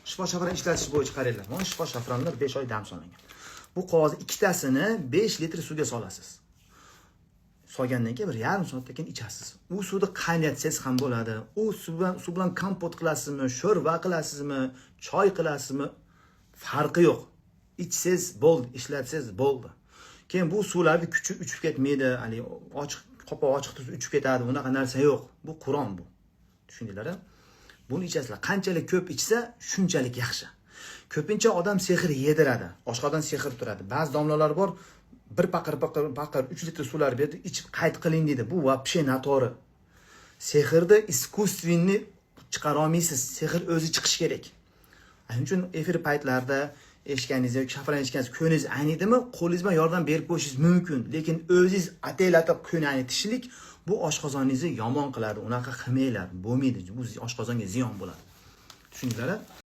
Shifo shafran ishlatish bo'yicha qaranglar. Mana shifo shafranlar 5 oy dam solingan. Bu qog'oz ikkitasini 5 litr suvga solasiz. Solgandan keyin 1,5 soatdan keyin ichasiz. U suvni qaynatsangiz ham bo'ladi. U suv bilan kompot qilasizmi, sho'rva qilasizmi, choy qilasizmi, farqi yo'q. Ichsangiz bo'ldi, ishlatsangiz bo'ldi. Keyin bu suvlarni kuchi uchib ketmaydi, haligi ochiq, qopoq ochiq tursa uchib ketadi, unaqa narsa yo'q. Bu Qur'on bu. Tushundinglar? Buni ichasizlar. Qanchalik ko'p ichsa, shunchalik yaxshi. Ko'pincha odam sehr yediradi. Oshqozon sehr turadi. Ba'zi domlalar bor, bir paqir paqir paqir 3 litr suvlar berdi, ichib qayt qiling deydi. Bu вообще noto'g'ri. Sehrni искусственный chiqara olmaysiz. Sehr o'zi chiqishi kerak. Shuning uchun efir paytlarida eshitganingiz yoki shafran ichganingiz ko'ningiz ayniydimi, qo'lingiz bilan yordam berib qo'yishingiz mumkin. Lekin o'zingiz ataylab ko'ni aynitishlik bu oshqozoningizni yomon qiladi. Unaqa qilmanglar, bo'lmaydi. Bu oshqozonga ziyon bo'ladi. Tushundinglar?